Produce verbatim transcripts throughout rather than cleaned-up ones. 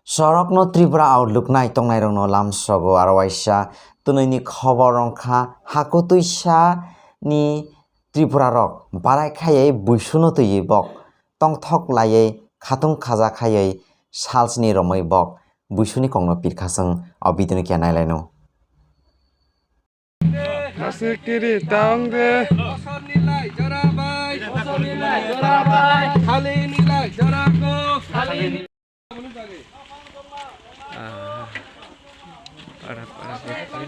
Chorokno Tripura o luknai tongnairokno lamsogo aro waisa twnwini khobor wngkha, hakutwisa ni Tripura rok barai khaiwi buisuno twiwi bok tongthok laiwi khatung khaja khaiwi salsni romwi bok buisuni kokno pirkha chwng o video no khe nailaino. Asik tiri taong de. Bosor ni lai jora bai. Bosor ni lai jora bai. Thali ni lai jora ko. Thali ni. Ah. Para, para, para.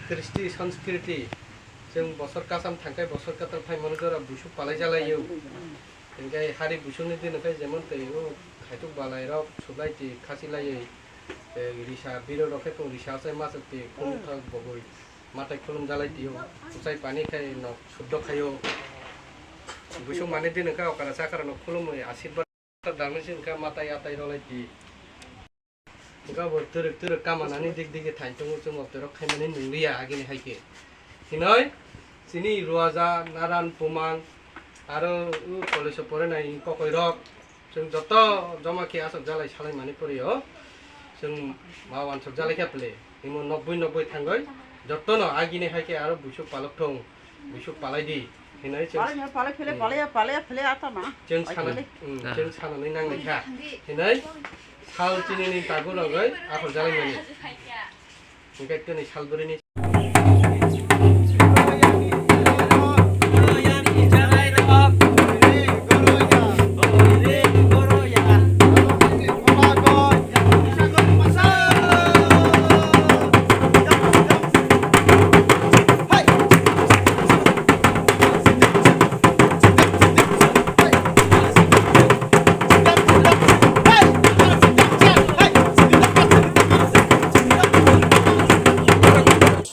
Kristi, sanskriti, chwng bosor kasam thangkhai bosor katal phaimani jora buisuk palai jalaio. Hinkhe hari buisukni din hinkhe jemon twi o khaituk balairok sublai twi khasi laiwi, tei risa birorok khe tong risa achai machuk twi khumthok bogwi matai khulum jalai twi o. Kuchai pani khai nok suddo khaio. Buisuk mani din hinkhe okara chakarano khulumwi asirwad dangni sin kha matai atai rolai twi. Hinkhe bo twrwk twrwk kamanani dik dik thaintongo chwng o twerok khaimani nungliya agini hai khe. Hinoi chini Ruaja, Naran, Pumang aro o college o porinai kokoi rok chwng joto joma khe aswk jalai salai mani pori o chwng ma wansuk jalai khe phle. Himo nokbwi nokbwi thangwi jotono agini hai khe aro buisuk palok thung. Buisuk palai di hinoi chwng palai, palai phele, hmm, palai, palai phele ata ma. Chwng sana, hmm, chwng sanani nang naikha hinoi sal chini ni tagu rogwi akhor jalai mani. Hinkhe tini sal bwrwini.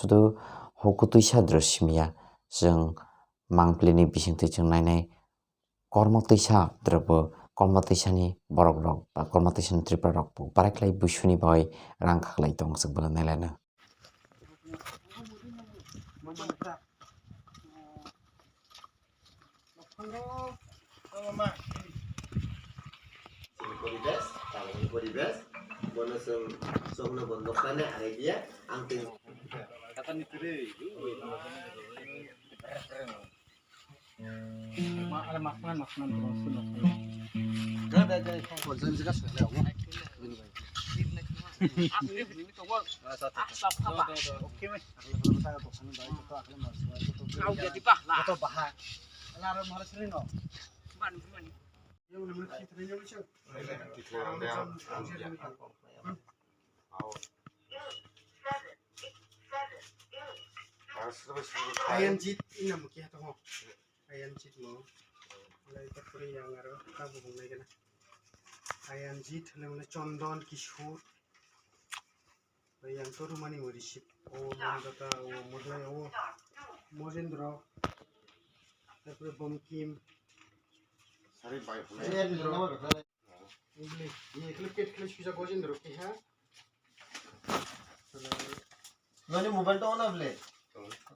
Sudu hukutwisa dro simiya, chwng mangpili ni bisingtwi chwng nainai kormo twisa drobo, kormo twisani borok rok ba kormo twisani Tripura rok bo barai khlai buisuni bagwi rang khaklai tong swk bono nailaino. Chini poribesh, tabukni poribesh, bono chwng chokno bondo khlai ang tei. Ayan Jit, ina mo kiya to ho. Ayan Jit mo. Lai ta puri yang aro ta bubung lai gana. Ayan Jit, le mane Chondon Kishore. Yang to rumani mo receive. O Mandata, o Modlai, o Mojendro. Tarpore Bomkim. Sari bai. Mojendro. Ubli, ye ekle pet ekle suja Gojendro ki ha? Noni mobile to on able.